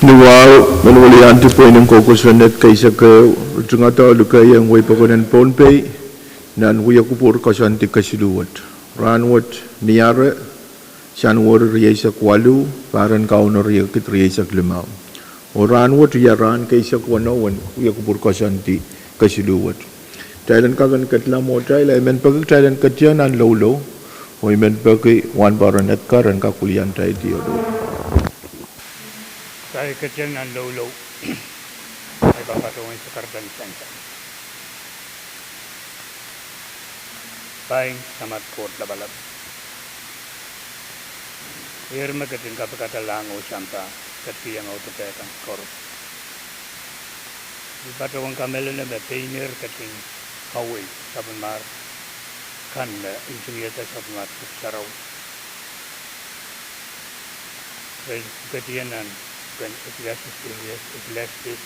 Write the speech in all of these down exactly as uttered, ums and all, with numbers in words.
Ni wahu, me weliandi pweinen koukosonned keisek ehu, ritingada oh likeieng wehi pokon en Pohnpei nan wiekupwur koasoandi kesiluh wet. Rahnwet Niare, Sanuari rieisek waluh, pahr en Kauno riekid rieisek limau. Oh rahnwet iei rahn keisek weneu en wiekupwur koasoandi kesiluh wet. Kitail en kak en ketla mwohtail, I men peki kitail en ketien nan loulou, oh I men peki Wahnpoaron Edgar en kak weliandi kitail. Kitail ketien nan loulou, I pahn patohwan sakarada ni sansal. Pahin Samat Koht Lapalap, ihr me ketin kapikada lahng oh sampah, ketikihong audepe kan koaros. I patohwan kamehlele me pein ihr ketin kawei sapwellimar kan me ntingihada sapwellimar Pwuhk Sarawi. Re ketien nan pwuken Eklesiastes, Eklesiastes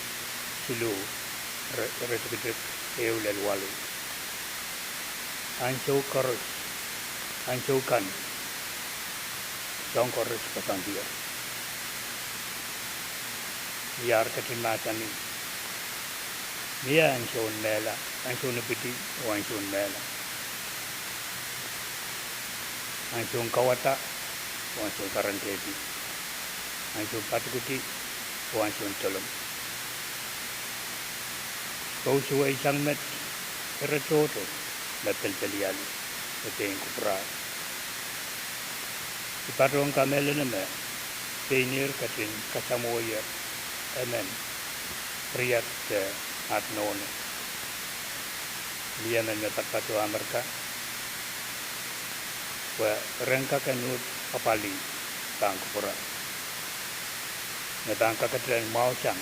siluh, re, iretikitik ehu lel waluh. Ansou koaros, ansou kan, soahng koaros koasoandier. Ih ar ketin mahsanih, mie ansoun mehla, ansoun ipwidi oh ansoun mehla, ansoun kauwada oh ansoun karangehdi, ansoun padikidi oh ansoun dolong. Souwei sang met, ire tohto me pelipeliali me pein kupwurahr. I patohwan kamehlele me pein ihr ketin kasamwohier emen riat de at nohno. Mie emen me patopato Amerika, pwe ren kak en uhd apwalih pahn kupwure. Me pahn kakete en mwahusang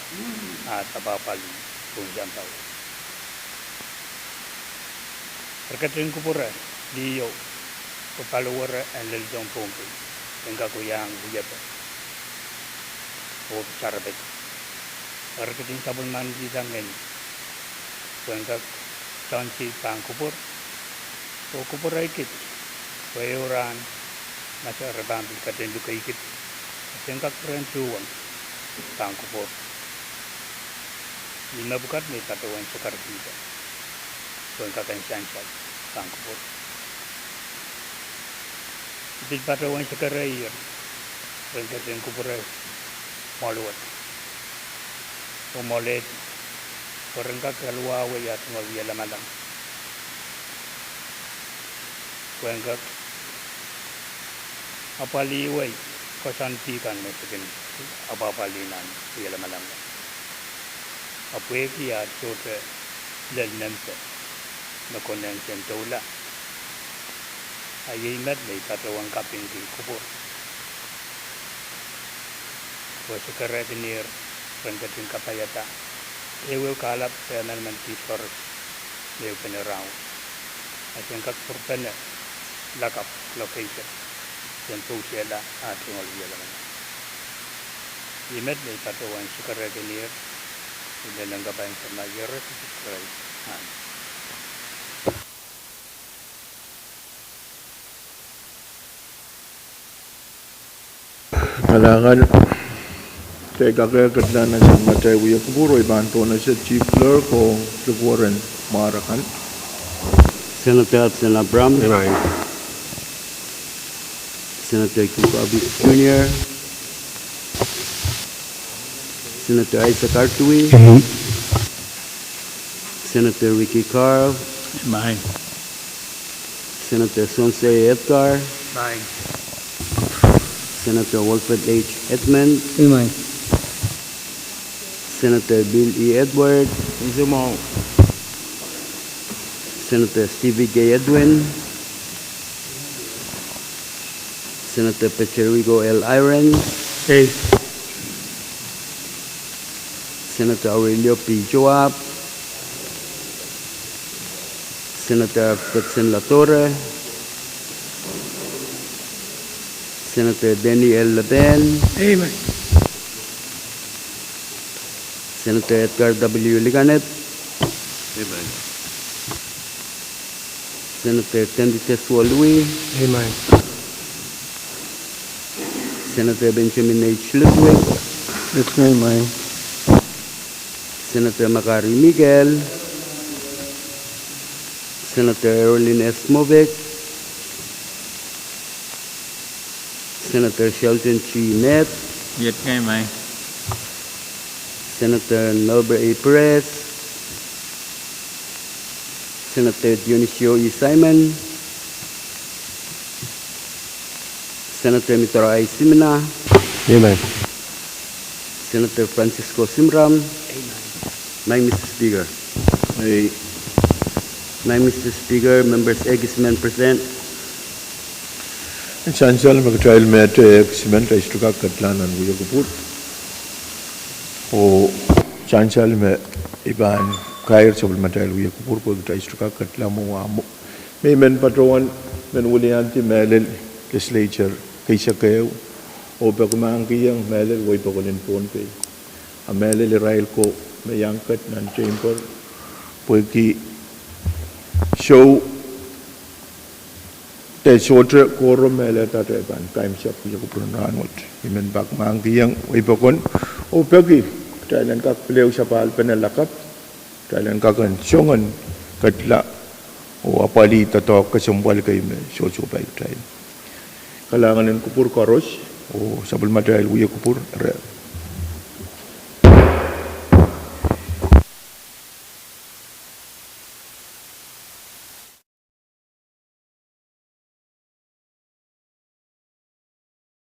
at apwapwalih pohn sampah wet. Re ketin kupwure liho oh paliwere en lelidohng Pohnpei, en kak iang wiepe oh sarepedi. Re ketin sapwellimaniki sang ngeni pwe en kak soandi pahn kupwur oh kupwureikid, pwe ehu rahn ma re pahn pil ketin lukeikid, e sen kak rehn tuhwong pahn kupwur. Ih mepwukat me I patohwan sakarkihda pwe en kak en sansal pahn kupwur. I pil patohwan sakarkihda ren ketin kupwure mwoaluwet oh mwoalehdi, pwe ren kak keluwahwei ah tungoal wie lamalam, pwe en kak apwalihwei koasoandi kan me se kin apwapwalih nan wie lamalam. Ahpw pwehki ah sohte lel nempe me konehng sen doula, a iei met me I patohwan kapingki kupwur, pwe se kerehkin ihr ren ketin kapaiada ehuehu kahlap de emenemen kiht koaros me ehupene rahnwet, a sen kak pwurpene lakapw location sen pousehla ah tungoal wie lamalam. Ih met me I patohwan sakarkihda ih lel lehn kapai en Samatail Sises Krais, amen. Kalahngan, kitail kak ketla nan Samatail Wiepe Kupwur, oh I pahn pohnese Chief Clerk oh likwerehn mware kan. Senator Absen Abraham. Senator King Bobby Junior, Senator Isaac Artui, Senator Ricky Carl, Senator Sonsei Edgar, Senator Wilfred H. Edmund, Senator Bill E. Edward, Senator Stevie K. Edwin, Senator Peterico L. Irons, Senator Aurelio P. Joab, Senator Petsen Latore, Senator Denny L. Leben, Senator Edgar W. Liganet, Senator Tendite Suolui, Senator Benjamin H. Ludwig, Senator Makari Miguel, Senator Erolin S. Moffitt, Senator Shelton G. Neth, Senator Norbert A. Perez, Senator Dionisio E. Simon, Senator Mitaro I. Simina, Senator Francisco Simram. Maing Mister Speaker. Maing Mister Speaker, members ekis men present. Sansal me kitail met ekis men kitail sohte kak ketla nan wia kupwur. Oh sansal me I pahn kair sapwellimatail wia kupwur pwe kitail sohte kak ketla mwo ah mwo. Me I men patohwan men weliandi mehlel legislature keisek ehu, oh peki mahkikihong mehlel weipokon en Pohnpei, a mehlel irail ko me iang ket nan chamber, pwehki sou de sohte kohro mehlel dahte pahn kaimwisekala wia kupwur en rahnwet. I men pak mahkikihong weipokon, oh peki kitail en kak pil ehu sapahl pene lakapw, kitail en kak en song en ketla oh apwalih doadoahk kesempwal kei me sohsohpai kitail. Kalahngan en kupwur koaros, oh sapwellimatail wia kupwur re